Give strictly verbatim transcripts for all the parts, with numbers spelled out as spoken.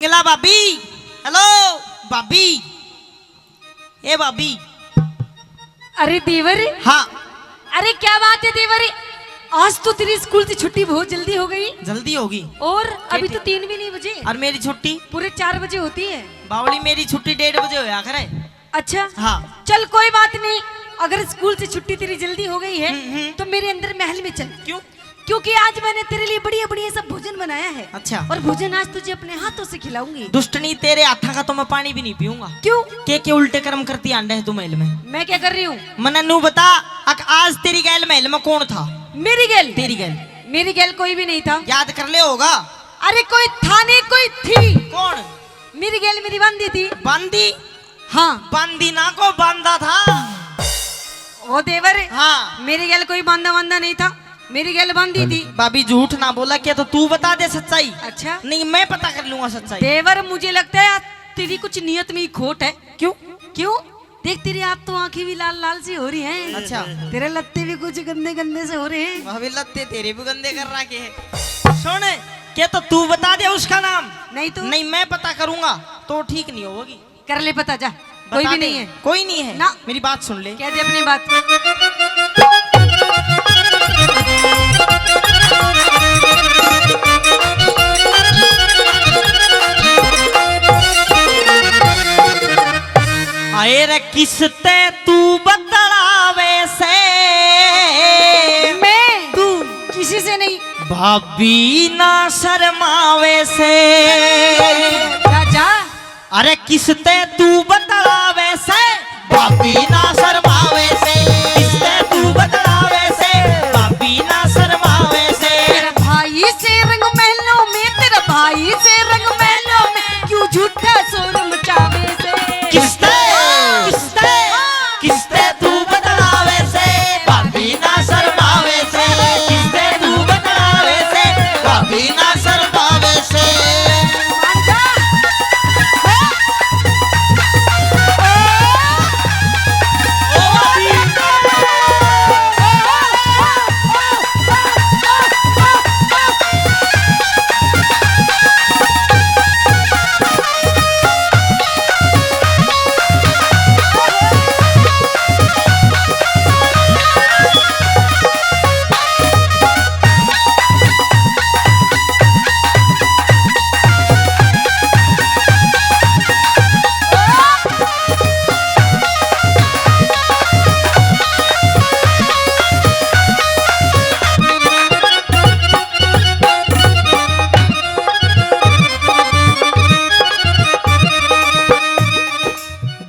गला भाभी, हेलो भाभी, ए भाभी। अरे देवर। हाँ। अरे क्या बात है देवर, आज तो तेरी स्कूल से छुट्टी बहुत जल्दी हो गई। जल्दी होगी। और अभी तो तीन भी नहीं बजे। और मेरी छुट्टी? पूरे चार बजे होती है। बावली, मेरी छुट्टी डेढ़ बजे होया करे। अच्छा। हाँ। चल कोई बात नहीं, अगर स्कूल से छुट्टी तेरी जल्दी हो गई है, हम्म, हम्म। तो मेरे अंदर महल में चल। क्यों? क्योंकि आज मैंने तेरे लिए बढ़िया बढ़िया सब भोजन बनाया है। अच्छा। और भोजन आज तुझे अपने हाथों से खिलाऊंगी। दुष्टनी, तेरे हाथा का तो मैं पानी भी नहीं पीऊंगा। क्यों? के के उल्टे कर्म करती आंडे है तू महल में। मैं क्या कर रही हूँ? मन्ने नू बता, अक आज तेरी गैल महल में कौन था? मेरी गैल? तेरी गैल। मेरी गैल कोई भी नहीं था। याद कर ले होगा। अरे कोई था नहीं, कोई थी। कौन? मेरी गैल मेरी बांदी थी। बांदी? हाँ। बांदी ना को बांदा था। ओ देवर। हाँ। मेरी गैल कोई बांदा वांदा नहीं था, मेरी गैल बांदी थी। भाभी झूठ ना बोला, क्या तो तू बता दे सच्चाई। अच्छा। नहीं, मैं पता कर लूंगा सच्चाई। देवर, मुझे लगता है आज तेरी कुछ नियत में ही खोट है। क्यों? क्यों? देख, तेरी आप तो आंखें भी लाल लाल सी हो रही हैं। अच्छा। तेरे लत्ते भी कुछ गंदे गंदे से हो रहे हैं। भाभी, लत्ते तेरे भी गंदे कर रखे हैं। सुन, क्या तो तू बता दे उसका नाम। नहीं तो? नहीं, मैं पता करूंगा तो ठीक नहीं होगी। कर ले पता, जा। कोई भी नहीं है। कोई नहीं है ना। मेरी बात सुन ले। कह दे अपनी बात। आए रे किसते तू बतलावे से? मैं? तू? किसी से नहीं। भाभी ना शर्मावे से। जा, जा। अरे किसते तू बतलावे से? भाभी ना शर्मावे से। किसते तू बतलावे से? भाभी ना शर्मावे से। तेरा भाई से रंग महलों में, तेरा भाई से रंग महलों में, क्यों झूठा शोर मचावे से? किसते? किसते? किसते तू बतलावे से? भाभी ना शर्मावे से। किसते तू बतलावे से? भाभी ना शर्मावे से।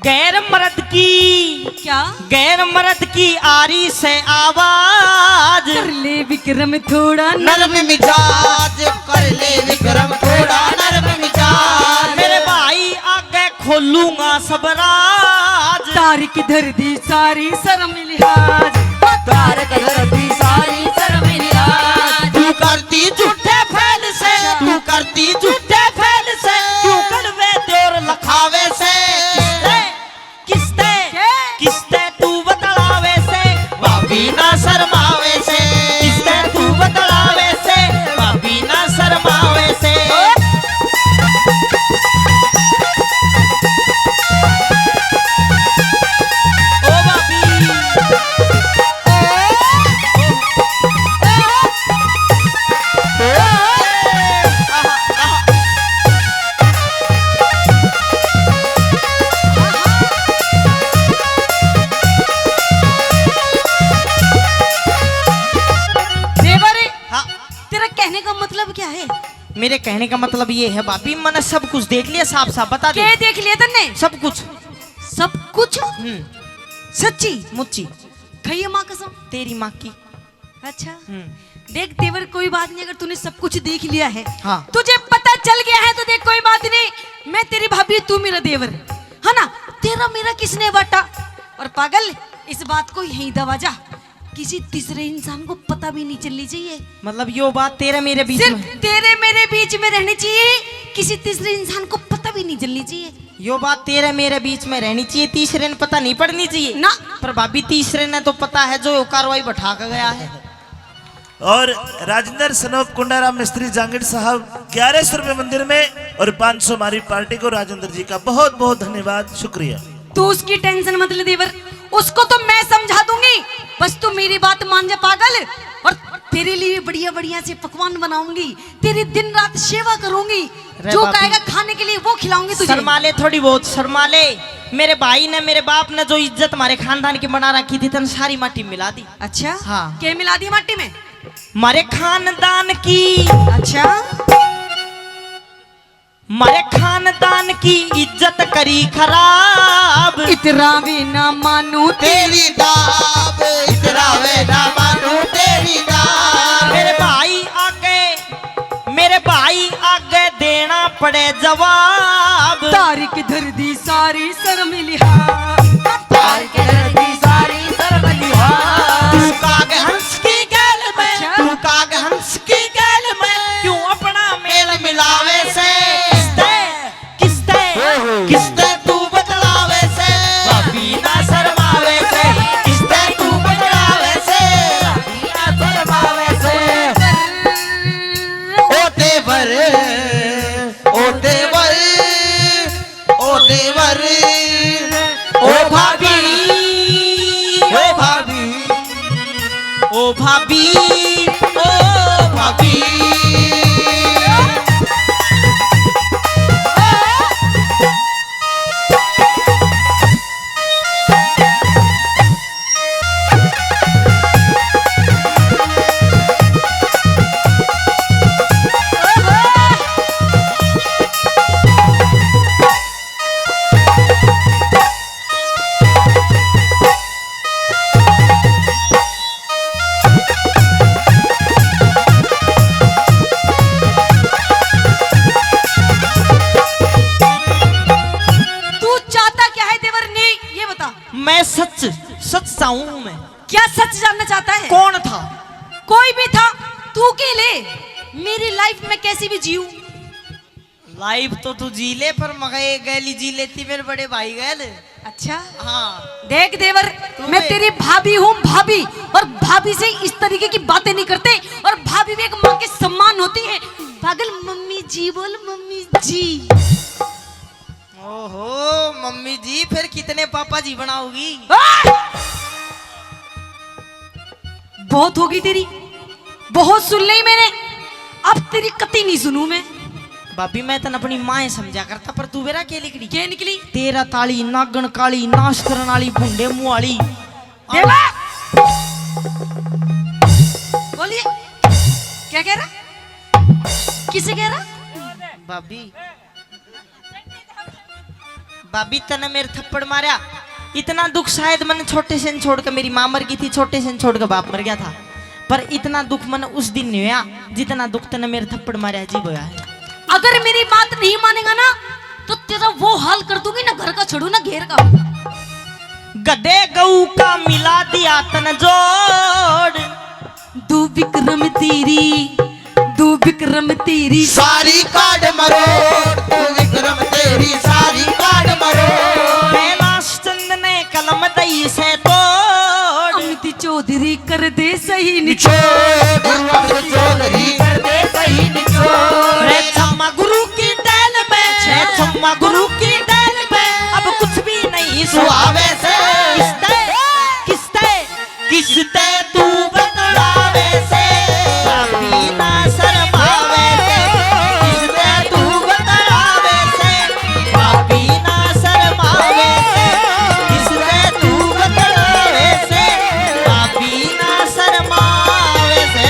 गैर मर्द की, क्या? गैर मर्द की आ रही से आवाज। कर ले विक्रम थोड़ा नरम मिजाज, कर ले विक्रम थोड़ा नरम मिजाज। मेरे भाई आगे खोलूंगा सब राज। तार की धर दी सारी शर्म लिहाज। तार की धर दी सारी शर्म लिहाज। तू करती झूठे फैल से, तू करती झूठे फैल से। क्यों कड़वे जोर लखावे से? किसते? किसते? के? किसते तू बतलावे से? भाभी ना शर्मावे से। किसते तू बतलावे से? भाभी ना शर्मावे से। ओ भाभी। देवर, हाँ। तेरा कहने का मतलब क्या है? मेरे कहने का मतलब ये है भाभी, मैंने सब कुछ देख लिया, साफ साफ बता दे। क्या देख लिया तन्ने? सब कुछ। सब कुछ? हम्म। सच्ची? मुच्ची। खाइए माँ कसम। तेरी माँ की। अच्छा। हम्म। देख देवर, कोई बात नहीं, अगर तूने सब कुछ देख लिया है, हाँ। तुझे पता चल गया है तो देख कोई बात नहीं, मैं तेरी भाभी, तू मेरा देवर, है ना? तेरा मेरा किसने बांटा? और पागल, इस बात को यहीं दबा जा, किसी तीसरे इंसान को पता भी नहीं चलनी चाहिए। मतलब यो बात तेरे मेरे बीच सिर्फ में? तेरे मेरे बीच में रहनी चाहिए, किसी तीसरे इंसान को पता भी नहीं चलनी चाहिए। यो बात तेरे मेरे बीच में रहनी चाहिए, तीसरे ने पता नहीं पड़नी चाहिए। ना। पर भाभी, तीसरे ने तो पता है जो कार्रवाई बैठा के गया है। और राजेंद्र सनोप कुंडाराम मिस्त्री जांगीर साहब ग्यारह सौ रुपए मंदिर में, और पाँच सौ हमारी पार्टी को। राजेंद्र जी का बहुत बहुत धन्यवाद, शुक्रिया। तू उसकी टेंशन मत ले देवर, उसको तो मैं समझा दूंगी, बस तू मेरी बात मान जा पागल। और तेरे लिए बढ़िया बढ़िया से पकवान बनाऊंगी, तेरी दिन रात सेवा करूंगी, अरे जो बाबी, कहेगा खाने के लिए वो खिलाऊंगी तुझे। शर्मा ले थोड़ी बहुत, शर्मा ले। मेरे भाई ने, मेरे बाप ने जो इज्जत हमारे खानदान की बना रखी थी, तन सारी माटी मिला दी। अच्छा? हाँ। क्या मिला दी माटी में? मारे खानदान की। अच्छा। मारे खानदान की इज्जत करी खराब। इतरा भी ना मानू तेरी दाब, इतरा भी ना मानू तेरी दाब। मेरे भाई आगे, मेरे भाई आगे देना पड़े जवाब। तारीख धर दी सारी शर्म लिहा। तारीख धर दी सारी शर्म लिहा। तू काग हंस की गैल में, अच्छा। तू काग हंस की गैल में क्यों अपना मेल मिलावे से? किसते, किसते, ओहो। किसते तू बतलावे से? भाभी ना शर्मावे से। किसते तू बतलावे से? भाभी ना शर्मावे से। ओ देवर, ओ देवर, ओ देवर, ओ भाभी, ओ भाभी, ओ भाभी, ओ भाभी। तू चाहता क्या है देवर ने, ये बता। मैं सच, सच चाहूं मैं। क्या सच जानना चाहता है? कौन था? कोई भी था, तू के ले, मेरी लाइफ में कैसी भी जीऊं। लाइफ तो तू जी ले, पर मगे गैली जी लेती मेरे बड़े भाई गैल। अच्छा? हाँ। देख देवर, तू मैं भी तेरी भाभी हूँ, भाभी, और भाभी से इस तरीके की बातें नहीं करते, और भाभी भी एक माँ के सम्मान होती है। पागल, मम्मी जी बोल, मम्मी जी। ओहो, मम्मी जी, फिर कितने पापा जी बनाओगी? ओए! बहुत होगी तेरी, बहुत सुन ली मैंने, अब तेरी कती नहीं सुनू मैं। भाभी, मैं तन अपनी माँ समझा करता, पर तू मेरा के निकली? के निकली? तेरा ताली, नागण काली, नाश करन वाली, भुंडे मुंह वाली। देवा! बोलिए, क्या कह रहा? किसे कह रहा? भाभी, भाभी, तने मेरे थप्पड़ मारया, इतना दुख शायद मैंने छोटे से न छोड़ के, मेरी माँ मर गई थी, छोटे से न छोड़ के बाप मर गया था, पर इतना दुख मैंने उस दिन नहीं होया, जितना दुख तने मेरे थप्पड़ मारया जी होया है। अगर मेरी बात नहीं मानेगा ना, तो तेरा वो हाल कर दूंगी, ना घर का छोड़ू, ना घेर का। गधे गऊ का मिला दिया तन जोड़। दू विक्रम तेरी, दू विक्रम तेरी। सारी काट मरोड़, दू विक्रम तेरी, सारी काट मरोड़। कैलाश चंद ने कलम दई से तोड़। अमित चौधरी कर दे सही निचोड़। निचोड़, गुरु अमित चौधरी कर दे सही निचोड़। रे छम्मा गुरु की डैल में, छे छम्मा गुरु की डैल में, अब कुछ भी नहीं सुहावे से। किसते, किसते, किसते तू बतलावे से, भाभी ना शर्मावे से। किसते तू बतलावे से, भाभी ना शर्मावे से। किसते तू बतलावे से, भाभी ना शर्मावे से।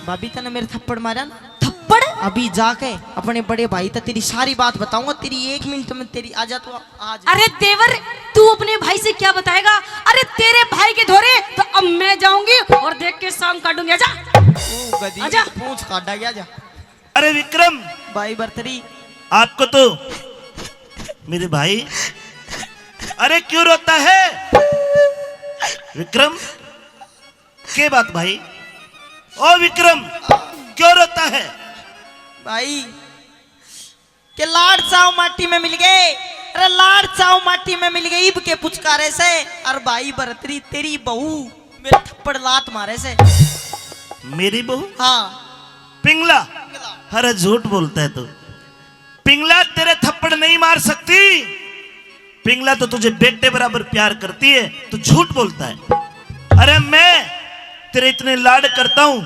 भाभी, तने मेरे थप्पड़ मारा ना? थप्पड़? अभी जाके अपने बड़े भाई तक तेरी सारी बात बताऊंगा। तेरी एक मिनट में तेरी आ जा, तू आ जा। अरे देवर, तू अपने भाई से क्या बताएगा? अरे, तेरे भाई के धोरे तो अब मैं जाऊंगी और देख के सांग काटूंगी। आजा। ओ गधी, आजा। पूंछ काटा गया जा। अरे विक्रम। भाई बरतरी। आपको तो मेरे भाई, अरे क्यों रोता है विक्रम? के बात भाई? ओ विक्रम, क्यों रोता है? भाई, के लाड़ चाव माटी में मिल गए। अरे लाड़ चाव माटी में मिल गए, इब के पुचकारे से। अरे भाई बरतरी, तेरी बहू मेरे थप्पड़ लात मारे से। मेरी बहू? हाँ। पिंगला? पिंगला। अरे, झूठ बोलता है तू। पिंगला तेरे थप्पड़ नहीं मार सकती। पिंगला तो तुझे बेटे बराबर प्यार करती है, तू झूठ बोलता है। अरे, मैं तेरे इतने लाड करता हूँ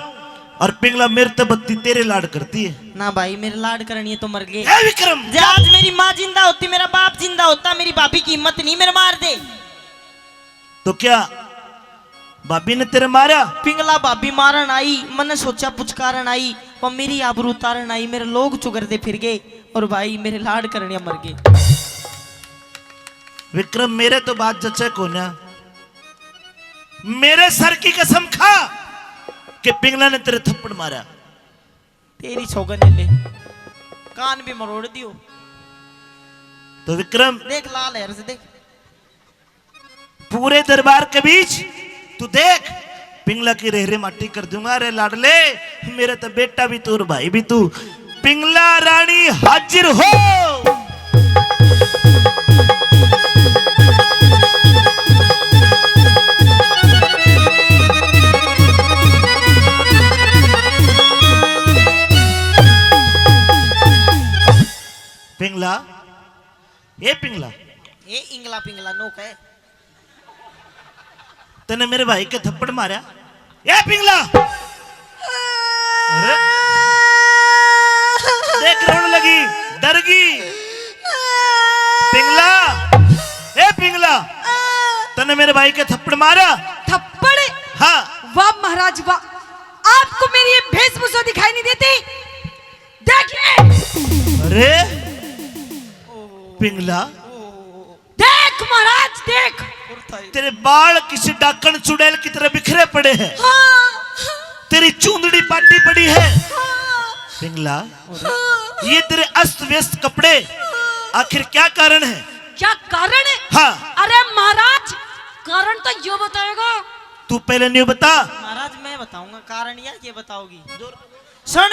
और पिंगला मेरे ते बत्ती तेरे लाड करती है। ना भाई, मेरे लाड करनी है तो मर गए। ए विक्रम! जे आज मेरी माँ जिंदा होती, मेरा बाप जिंदा होता, मेरी भाभी की हिम्मत नहीं मेरे मार दे। तो क्या भाभी ने तेरे मारा? पिंगला भाभी मारन आई, मन्ने सोचा पुचकारन आई, वो मेरी आबरू उतारन आई, मेरे लोग चुगरदे फिर गए और भाई मेरे लाड करनिया मर गए। विक्रम, मेरे तो बात जचे कोन्या। मेरे सर की कसम खा के पिंगला ने तेरे थप्पड़ मारा। तेरी सौगन ले, कान भी मरोड़ दियो। तो विक्रम, देख लाल है से देख। पूरे दरबार के बीच तू देख, पिंगला की रेहरे माटी कर दूंगा। अरे लाडले, मेरा तो बेटा भी तू और भाई भी तू। पिंगला रानी हाजिर हो। पिंगला, ए पिंगला। ए इंगला पिंगला नो कहे। तने मेरे भाई के थप्पड़ मारा? ए पिंगला। अरे? देख, रोने लगी, डर गई। पिंगला, ए पिंगला, तने मेरे भाई के थप्पड़ मारा? थप्पड़? हाँ। वाह महाराज वाह, आपको मेरी ये वेशभूषा दिखाई नहीं देती? देखिए। अरे पिंगला, देख महाराज, देख। तेरे बाल किसी डाकण चुड़ैल की तरह बिखरे पड़े हैं। हाँ। तेरी चूंदड़ी पाटी पड़ी है। हाँ। पिंगला, हाँ। ये तेरे अस्त व्यस्त कपड़े, हाँ। आखिर क्या कारण है? क्या कारण है? हाँ। अरे महाराज, कारण तो यो बताएगा। तू पहले नहीं बता। महाराज, मैं बताऊंगा कारण, या ये बताओगी? सुन,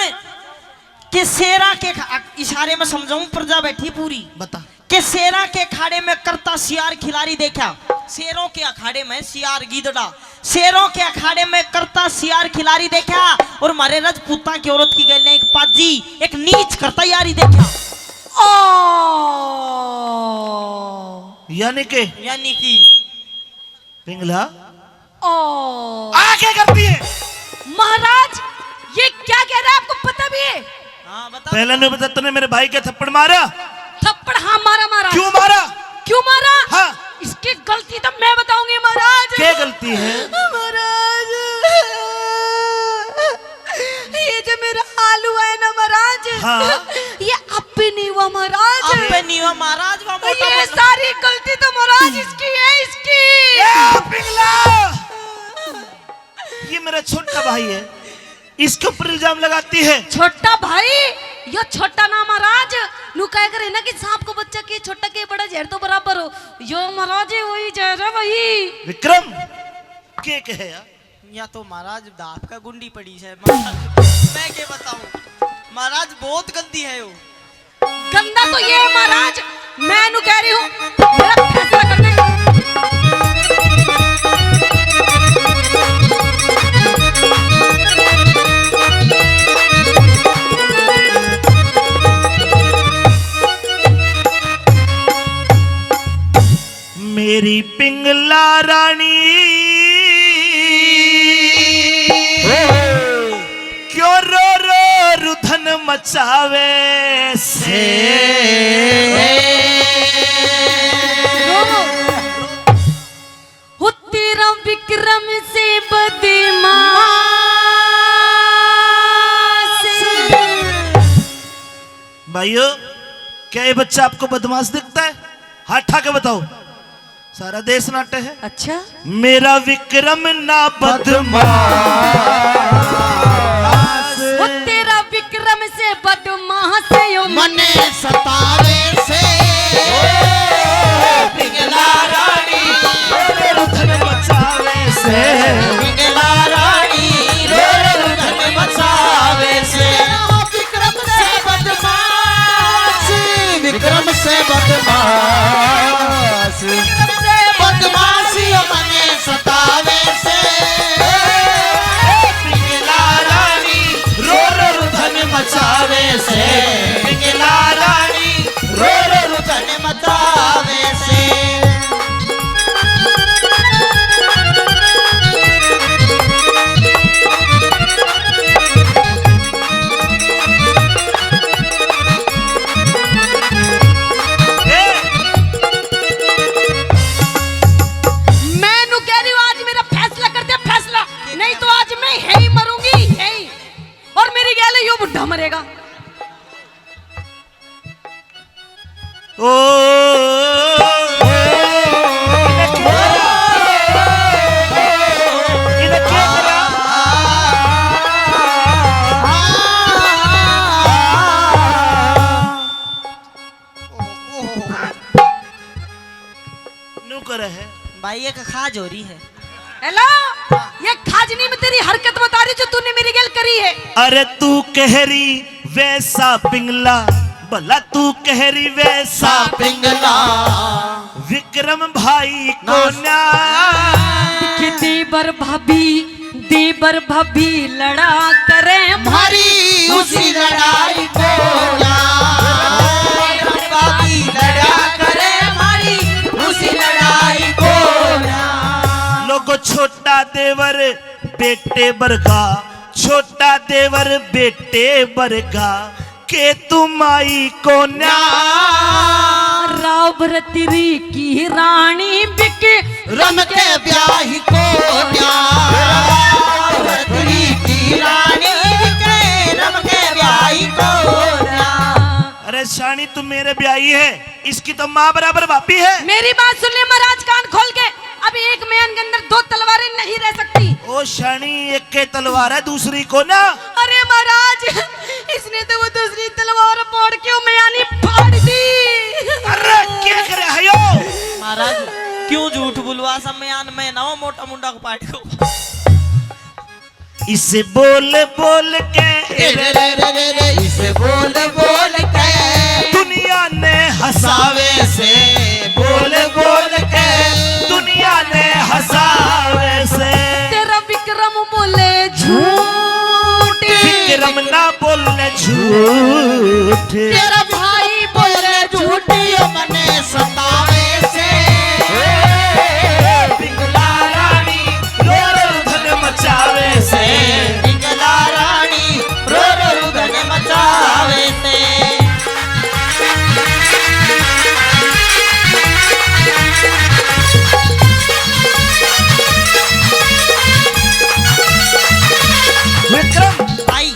के शेरा के खा-, इशारे में समझाऊं, प्रजा बैठी पूरी। बता। के शेरा के अखाड़े में करता सियार खिलाड़ी देखा, शेरों के अखाड़े में सियार गीदड़ा, शेरों के अखाड़े में करता सियार खिलाड़ी देखा, और मारे राजपूतां की औरत की गैल एक पाजी, एक नीच करता यारी देखा। ओ। यानी के? यानी कि पिंगला। ओ। आ क्या करती है? महाराज, ये क्या कह रहा है, आपको पता भी है? हाँ, बता। पहले नहीं बता, तूने मेरे भाई के थप्पड़ मारा? थप्पड़, हाँ, मारा, मारा। क्यों मारा? क्यों मारा? हाँ। इसकी गलती तो मैं बताऊंगी, महाराज। क्या गलती है? महाराज, ये जो मेरा हाल हुआ है ना महाराज, हाँ। ये अब भी नहीं हुआ महाराज। अब भी नहीं हुआ महाराज, वो मोटा ये मोटा सारी गलती तो महाराज इसकी है, इसकी। ए, पिंगला! ये मेरा छोटा भाई है, इसके ऊपर इल्जाम लगाती है। छोटा भाई? यो छोटा ना महाराज, नू कह करे ना कि सांप को बच्चा के छोटा के बड़ा, जहर तो बराबर हो। यो महाराज, ये वही जहर है भाई। विक्रम, के कहे यार? या तो महाराज दांत का गुंडी पड़ी है महाराज। मैं के बताऊं महाराज, बहुत गंदी है वो। गंदा तो ये है महाराज, मैं नू कह रही हूँ, मेरा फैसला कर दे। मेरी पिंगला रानी, क्यों रो रो रुधन मचावे से? हो तेरा विक्रम से बदमाश। भाइयों, क्या ये बच्चा आपको बदमाश दिखता है? हाथ उठा के बताओ। सारा देश नाटे है। अच्छा। मेरा विक्रम ना बदमाश। वो तेरा विक्रम से बदमाश यो मने सतावे से। पिंगला रानी रो रो रुधन मचावे से। पिंगला रानी रो रो रुधन मचावे से। विक्रम से बदमाश, विक्रम से बदमाश, विक्रम से बदमाश यो मने सतावे से। ओ, इन्हें क्या करा? इन्हें क्या करा? न्यू करे है। भाई, एक खाज हो रही है। हेलो, ये खाजनी में तेरी हरकत बता रही जो तूने मेरी गैल करी है। अरे तू कह रही वैसा पिंगला, भला तू कह रही वैसा पिंगला। विक्रम भाई को ना। ना। देवर भाभी, देवर भाभी लड़ा करे म्हारी उसी लड़ाई को ना। देवर भाभी लड़ा करे म्हारी उसी लड़ाई को ना। लोगो, छोटा देवर बेटे बरगा, छोटा देवर बेटे बरगा, के तू माई को ना। रावरतरी की रानी बिक रम के ब्याही को ना। रावरतरी की रानी बिक रम के ब्याही को ना। अरे शानी, तू मेरे ब्याही है, इसकी तो माँ बराबर भाभी है। मेरी बात सुन ले महाराज, कान खोल के। अभी एक म्यान के अंदर दो तलवारें नहीं रह सकती। ओ शानी, एक के तलवार है, दूसरी को ना। अरे महाराज, इसने तो वो दूसरी तलवार फाड़ के वो म्यानी फाड़ दी। अरे क्या करे है यो? महाराज, क्यों झूठ बुलवा सा? म्यान में ना हो, मोटा मुंडा को पाट को। इसे बोल बोल के, रे, रे, रे, रे, रे, इसे बोल बोल के दुनिया ने हंसावे से, बोल बोल के दुनिया ने हंसावे से। तेरा विक्रम बोले झूठ, विक्रम ना बोले झूठ, तेरा भाई बोले झूठ, यो मने सतावे से। पिंगला रानी रो रो धन मचावे से। पिंगला रानी रो रो धन मचावे से। विक्रम भाई।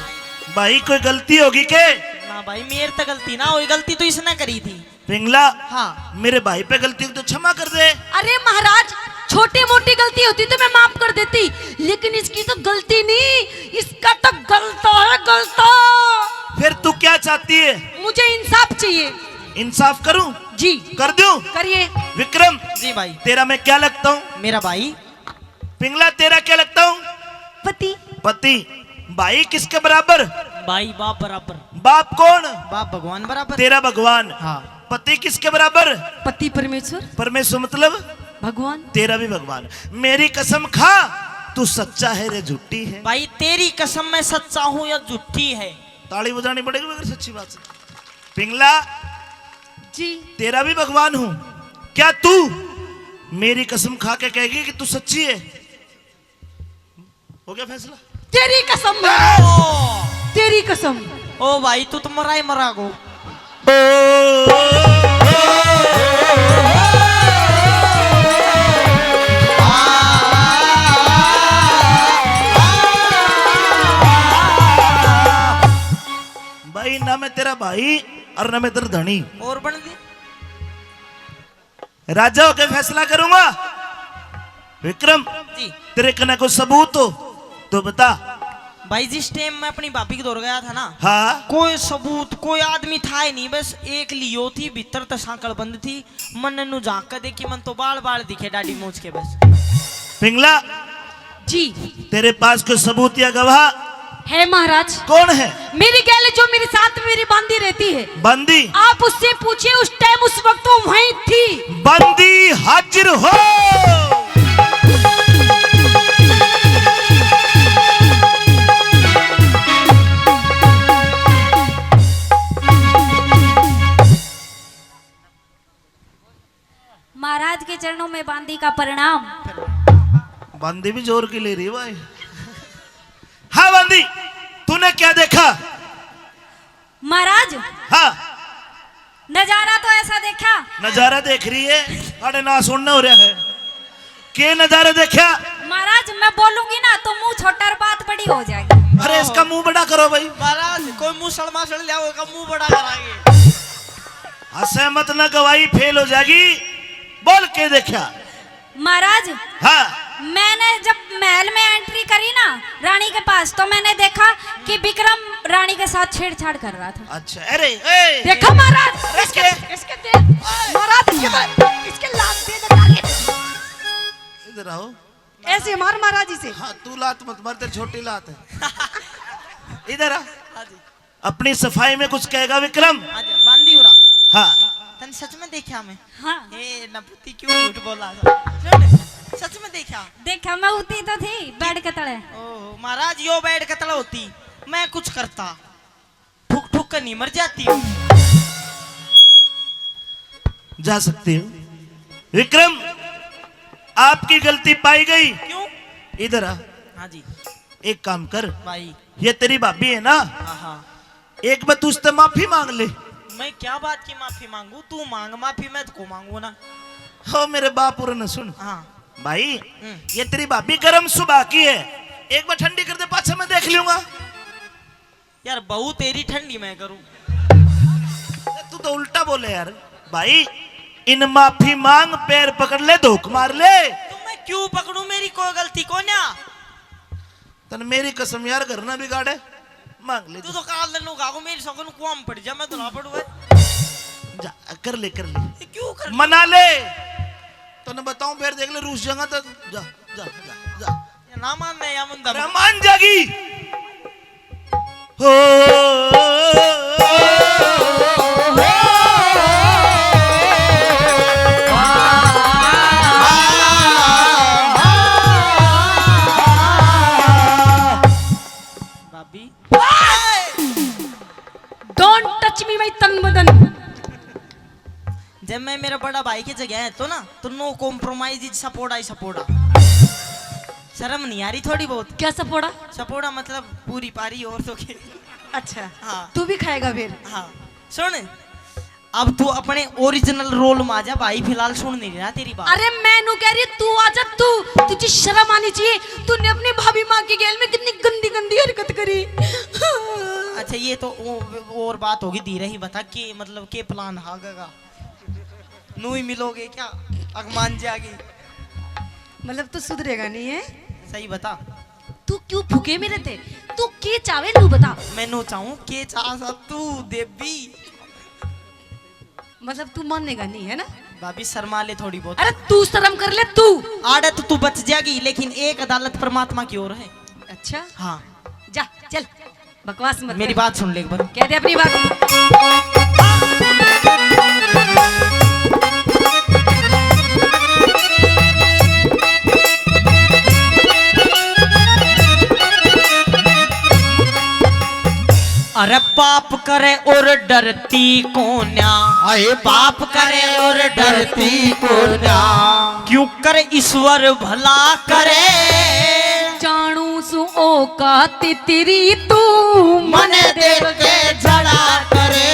भाई, कोई गलती होगी के? ना भाई, मेरे तो गलती ना हुई, गलती तो इसने करी थी। पिंगला, हाँ। मेरे भाई पे गलती को तो क्षमा कर दे। अरे महाराज, छोटी मोटी गलती होती तो मैं माफ कर देती, लेकिन इसकी तो गलती नहीं, इसका तो गलता है, गलता। फिर तू क्या चाहती है? मुझे इंसाफ चाहिए। इंसाफ करूं? जी। कर दूं? करिए। विक्रम, जी भाई। तेरा मैं क्या लगता हूँ? मेरा भाई। पिंगला, तेरा क्या लगता हूँ? पति। पति। भाई किसके बराबर? भाई बाप बराबर। बाप कौन? बाप भगवान बराबर। तेरा भगवान। हाँ। पति किसके बराबर? पति परमेश्वर। परमेश्वर मतलब? भगवान। तेरा भी भगवान। मेरी कसम खा, तू सच्चा है रे झूठी है? भाई तेरी कसम, मैं सच्चा हूँ या झूठी है? ताली बजानी पड़ेगी मगर सच्ची बात से। पिंगला, जी। तेरा भी भगवान हूँ। क्या तू मेरी कसम खा के कहेगी कि तू सच्ची है? हो गया फैसला? तेरी कसम। ओ! तेरी कसम। ओ भाई, तू तो मरा ही मरा गो। भाई, ना मैं तेरा भाई और ना मैं तेरा धनी। और बन दी। राजा होके फैसला करूंगा। विक्रम, जी। तेरे कने कोई सबूत हो तो बता। भाई, जिस टाइम मैं अपनी भाभी के दौर गया था ना, हाँ। कोई सबूत, कोई आदमी था ही नहीं, बस एक लियो थी, भीतर तक सांकल बंद थी। मन नू झांक के देखी, मन तो बाल बाल दिखे, दाढ़ी मूछ के बस। पिंगला, जी। तेरे पास कोई सबूत या गवाह? है महाराज। कौन है? मेरी गैल जो मेरे साथ मेरी बांदी रहती है। बांदी? आप उससे पूछिए, उस टाइम उस वक्त वो वहीं थी। बांदी हाजिर हो। महाराज के चरणों में बांदी का प्रणाम। बांदी भी जोर की ले रही है भाई। हाँ बांदी, तूने क्या देखा? महाराज, हाँ। नजारा तो ऐसा देखा। नजारा देख रही है, अरे ना सुनना हो रहा है। के नजारे देखा? महाराज, मैं बोलूंगी ना तो मुंह छोटा और बात बड़ी हो जाएगी। अरे इसका मुंह बड़ा करो भाई। महाराज, कोई मुसलमान सड़ लिया, उसका मुंह बड़ा कराएंगे। हंसे मत ना, गवाही फेल हो जाएगी। बोल के देखा। महाराज, हाँ। मैंने जब महल में एंट्री करी ना रानी के पास, तो मैंने देखा कि विक्रम रानी के साथ छेड़छाड़ कर रहा था। अच्छा, अरे, ए, देखा महाराज, अरे, इसके, के? इसके दे, महाराज, इसके दे, इसके लात दे दे, लात दे। इधर आओ। ऐसे मार महाराज इसे। हाँ, तू लात मत मार, तेरी छोटी लात है। इधर आ। हाँ जी। अपनी सफाई में कुछ कहेगा विक्रम? हाँ जी, बांदी उरा। हाँ। तन सच में देखा मैं। हाँ। ए नपुती क्यों झूठ बोला था? सुन, सच में देखा। देखा मैं उती तो थी बेड के तले। ओह महाराज, यो बेड के तले होती, मैं कुछ करता, ठुक ठुक कर नहीं मर जाती। जा सकते हो विक्रम, आपकी गलती पाई गई। क्यों? इधर आ। हाँ जी। एक काम कर, भाई। ये तेरी भाभी है ना, हाँ हाँ। एक बार तू उससे माफी मांग ले। मैं क्या बात की माफी मांगू? तू मांग माफी, मैं तो को मांगू ना। हो मेरे बाप और न सुन। हाँ। भाई, हम्म। ये तेरी भाभी गर्म सुबह की है, एक बार ठंडी कर दे, पाछे मैं देख लूंगा। यार बहू तेरी ठंडी मैं करूं। तू तो उल्टा बोले यार। भाई, इन माफी मांग, पैर पकड़ ले, धोक मार ले। तो मैं क्यों पकड़ू? मेरी कोई गलती कोन्या। तन मेरी कसम यार, घर ना बिगाड़े, मांग ले। तू तो काल दिन उगा को मेरी सगन कुआं में पड़ जा, मैं तो ना पड़ू। जा, कर ले, कर ले। क्यों कर मना ले। तने बताऊं, फिर देख ले, रूस जाऊंगा तो जा, जा, जा, जा। ना मानने या मुंदा। अरे मान जागी। हो। भाभी। Don't touch me, my तन बदन। जब मैं मेरा बड़ा भाई की जगह है तो ना, तो no compromise is सपोड़ा ही सपोड़ा। शर्म नहीं आ रही थोड़ी बहुत? क्या सपोड़ा? सपोड़ा मतलब पूरी पारी और तो के। अच्छा। हाँ। तू भी खाएगा फिर? हाँ। सुन, अब तू अपने ओरिजिनल रोल में आ जा भाई, फिलहाल सुन नहीं रहा तेरी बात। अरे मैं नू कह रही तू आ जा, तू, तुझे शर्म आनी चाहिए। तूने अपनी भाभी माँ की गैल में कितनी गंदी गंदी हरकत करी। अच्छा ये तो वो, वो और बात होगी, धीरे ही बता कि मतलब के प्लान हागेगा। नू ही मिलोगे क्या? अगमान जागी। मतलब तू सुधरेगा नहीं है? सही बता। तू क्यों फूके मेरे ते? तू के चावे नू बता। मैं नू चाहूं के चाह सा तू देवी। मतलब तू मानेगा नहीं है ना? भाभी शर्मा ले थोड़ी बहुत। अरे तू शर्म कर ले तू। आड़े तो तू बच जाएगी, लेकिन एक अदालत परमात्मा की ओर है। अच्छा। हाँ। जा चल। बकवास मत मेरी कर। बात सुन ले एक बार। कह दे अपनी बात। अरे पाप करे और डरती कोन्या। आए पाप करे और डरती कोन्या। क्यों कर ईश्वर भला करे। जानू सु औकात तेरी तू मने देख के झड़ा करे।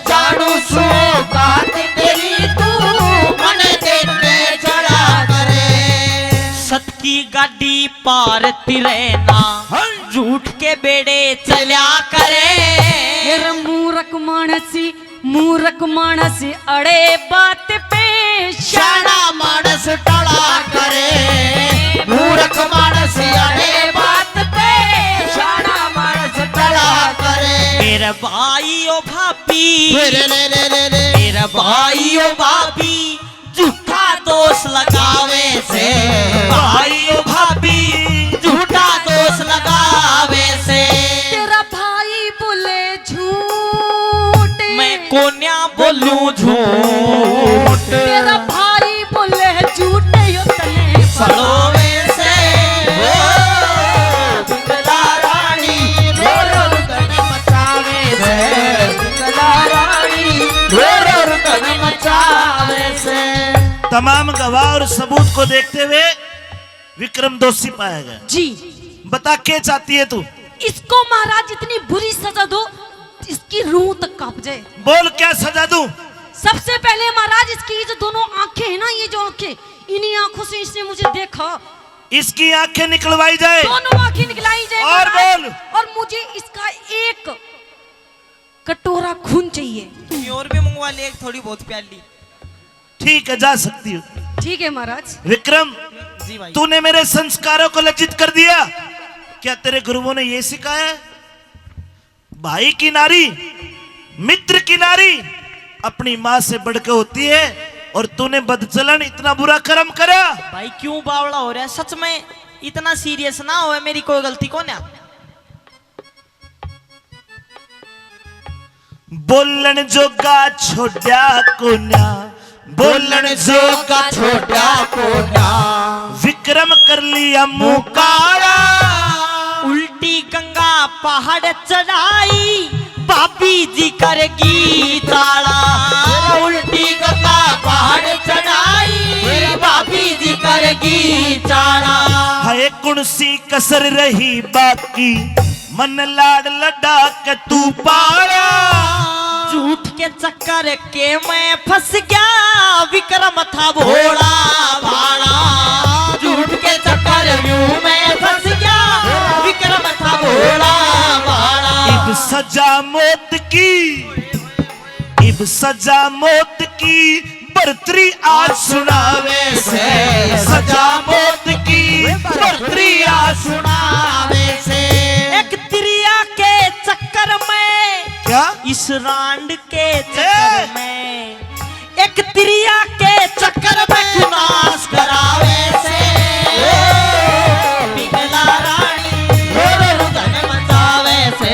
जानू सु औकात तेरी तू मने देख के झड़ा करे। सत की गाड़ी पार तिरैना। हाँ। झूठ के बेड़े चल्या करे। मेरे मूरख मानसी मूरख मानस अड़े बात पे शाना मानस टला करे। मूरख मानस अड़े बात पे शाना मानस टला करे। मेरे भाई ओ भाभी, रे रे रे रे रे, मेरे भाई ओ भाभी, झूठा दोष लगावे से। भाई ओ भाभी, झूठा दोष लगावे से। तेरा भाई बोले झूठ, मैं कोन्या बोलूं झूठ। तेरा भाई बोले झूठ, यो तने सड़ावे से। ओ, बिमला रानी, रो रो तने मचावे से। बिमला रानी, रो रो तने मचावे से। तमाम गवाह और सबूत को देखते हुए विक्रम दोषी पाया गया। जी। बता, के चाहती है तू? इसको महाराज इतनी बुरी सजा दो, इसकी रूह तक कांप जाए। बोल, क्या सजा दूं? सबसे पहले महाराज, इसकी ये जो दोनों आंखें हैं ना, ये जो आंखें, इन्हीं आंखों से इसने मुझे देखा। इसकी आंखें निकलवाई जाए। दोनों आंखें निकलाई जाए और महाराज। बोल। और मुझे इसका एक कटोरा खून चाहिए। और भी मंगवा ले एक थोड़ी बहुत प्याली। ठीक है, जा सकती हो। ठीक है महाराज। विक्रम, जी भाई। तूने मेरे संस्कारों को लज्जित कर दिया। क्या तेरे गुरुओं ने ये सिखाया है? भाई की नारी, मित्र की नारी अपनी माँ से बढ़ के होती है, और तूने बदचलन, इतना बुरा कर्म करा। भाई, क्यों बावला हो रहा है सच में? इतना सीरियस ना हो, मेरी कोई गलती को ना। बोलण जोगा छोड़ा कोन्या, बोलण जोगा छोड़ा कोन्या। विक्रम कर लिया मुँह काला। उल्टी गंगा पहाड़ चढ़ाई, भाभी जी करगी चाला। उल्टी गंगा पहाड़ चढ़ाई, भाभी जी करगी चाला। हाय कुण सी कसर रही बाकी, मन लाड़ लड़ा के तू पाला। झूठ के चक्कर के मैं फंस गया, विक्रम था भोला भाला। झूठ के चक्कर में मैं फंस गया, विक्रम था भोला भाला। इब सजा मौत की, इब सजा मौत की, बरतरी आज सुनावे से। सजा मौत की, बरतरी आज सुनावे से। एक तिरिया के चक्कर में, क्या? इस रांड के चक्कर ए! में, एक तिरिया के चक्कर में तू नाश करावे से। पिघला रानी, रो रो रुदन मचावे से।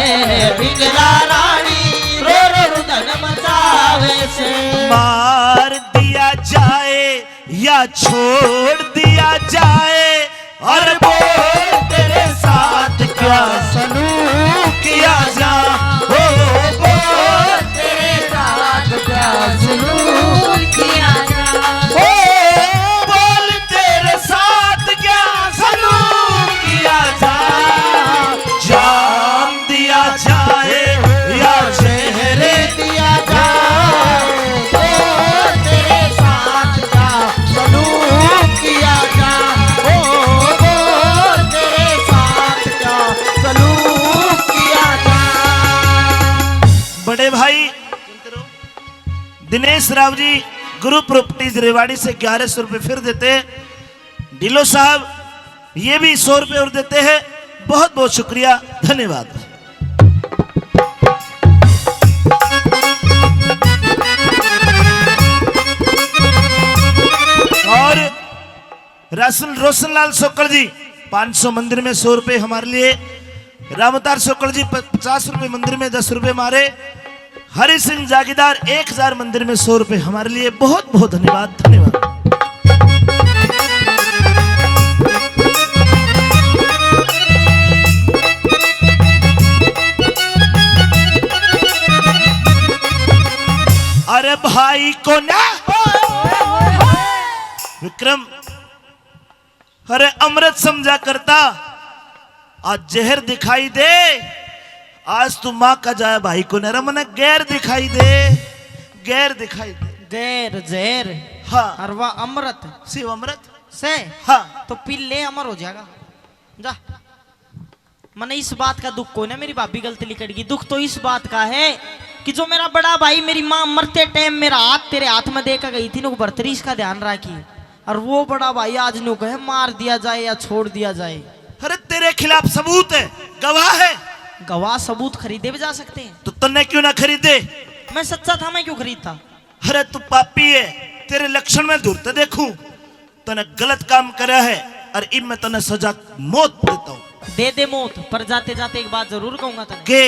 पिघला रानी, रो रो रुदन मचावे से। मार दिया जाए या छोड़ दिया जाए, और बोल तेरे साथ क्या सलूक किया जा। ओ बोल तेरे साथ क्या सलूक किया जा। ओ बोल तेरे साथ क्या सलूक किया जा। जान दिया जाए या जहर दिया जाए, ओ तेरे साथ क्या सलूक किया जाए, ओ, ओ तेरे साथ क्या सलूक किया जाए। बड़े भाई दिनेश राव जी, गुरु प्रॉपर्टीज रेवाड़ी से ग्यारह सौ रुपये फिर देते हैं। ढिल्लो साहब, ये भी सौ रुपये और देते हैं। बहुत बहुत शुक्रिया, धन्यवाद। और रासन, रोशनलाल सोकल जी, पाँच सौ मंदिर में, सौ रुपये हमारे लिए। रामतार सोकल जी, प-, पचास रुपये मंदिर में, दस रुपये हमारे। हरि सिंह जागीरदार, एक हजार मंदिर में, सौ रुपये हमारे लिए। बहुत बहुत धन्यवाद, धन्यवाद। अरे भाई को ना, विक्रम, अरे अमृत समझा करता, आज जहर दिखाई दे। आज तू माँ का जाया भाई को ना, मने गैर दिखाई दे, गैर दिखाई दे। गैर, जहर। हाँ। और वह अमृत। शिव अमृत। से? हाँ। तो पी ले, अमर हो जाएगा। जा। मने इस बात का दुख कोई ना, मेरी भाभी गलत लिकड़ गई। दुख तो इस बात का है कि जो मेरा बड़ा भाई, मेरी माँ मरते टाइम मेरा हाथ तेरे हाथ में देकर गई थी ना, वो बरतरी, इसका ध्यान रखी। और वो बड़ा भाई आज न्यू कहे, मार दिया जाए या छोड़ दिया जाए। अरे, तेरे खिलाफ सबूत है, गवाह है। गवाह सबूत खरीदे भी जा सकते हैं। तो तन्ने क्यों ना खरीदे? मैं सच्चा था, मैं क्यों खरीदता? अरे, तू पापी है, तेरे लक्षण में धुरते देखूं, तने गलत काम करा है, और इब मैं तने सजा मौत देता हूँ। दे दे मौत, पर जाते जाते एक बात जरूर कहूंगा तने। के?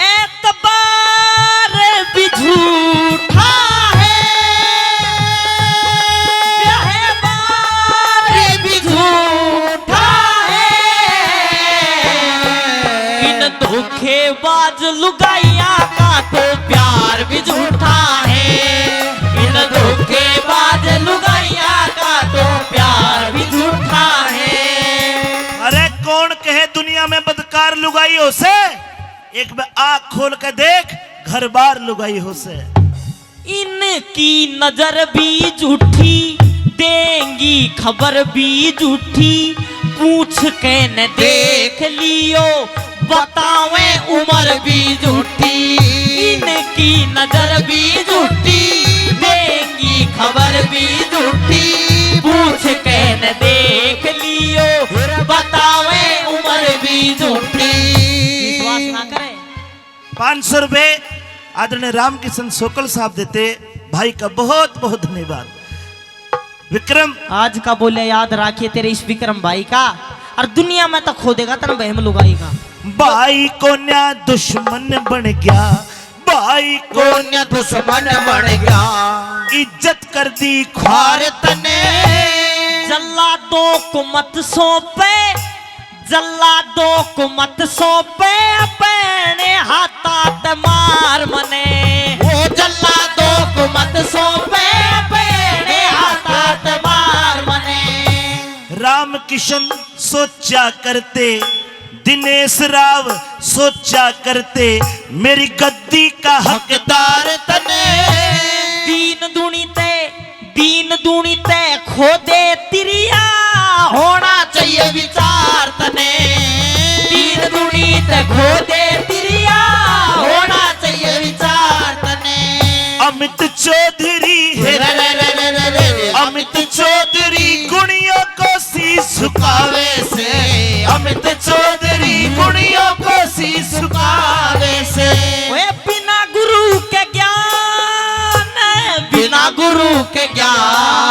एतबार भी झूठा है, व्यवहार भी झूठा है। इन धोखेबाज लुगाइयां का तो प्यार भी झूठा है। इन धोखेबाज लुगाइयां का तो प्यार भी झूठा है। अरे कौन कहे दुनिया में बदकार लुगाई हो से? एक बार आँख खोल के देख, घर बार लुगाई हो से। इनकी नजर भी झूठी, देंगी खबर भी झूठी, पूछ के न देख लियो, बतावे उम्र भी झूठी। इनकी नजर भी झूठी, देंगी खबर भी झूठी, पूछ के न देख लियो, बतावे उम्र भी झूठी। विश्वास ना करे। पाँच सौ रुपए आदरणीय रामकिशन सोकल साहब देते, भाई का बहुत बहुत धन्यवाद। विक्रम। आज का बोलिया याद राखिए तेरे इस विक्रम भाई का, और दुनिया में तो खो देगा तन बहम लुगाई का। भाई को न्या दुश्मन बन गया, भाई को कोन्या दुश्मन बन गया। इज्जत कर दी ख्वार तने। जल्लादों को मत सौंपे, जल्लादों को मत सौंपे, अपने हाथात मार मने। वो जल्लादों को मत सौंपे, अपने हाथात मार मने। रामकिशन सोचा करते, दिनेश राव सोचा करते, मेरी गद्दी का हकदार तने। दीन दुनी ते, दीन दुनी ते खोदे तिरिया, होना चाहिए विचार तने। दीन दुनी ते खोदे तिरिया, होना चाहिए विचार तने। अमित चौधरी, रे रे रे रे रे रे, अमित चौधरी गुणियों को शीश झुकावे से, अमित चौधरी गुणियों को शीश झुकावे से। ओए बिना गुरु के ज्ञान, बिना गुरु के ज्ञान,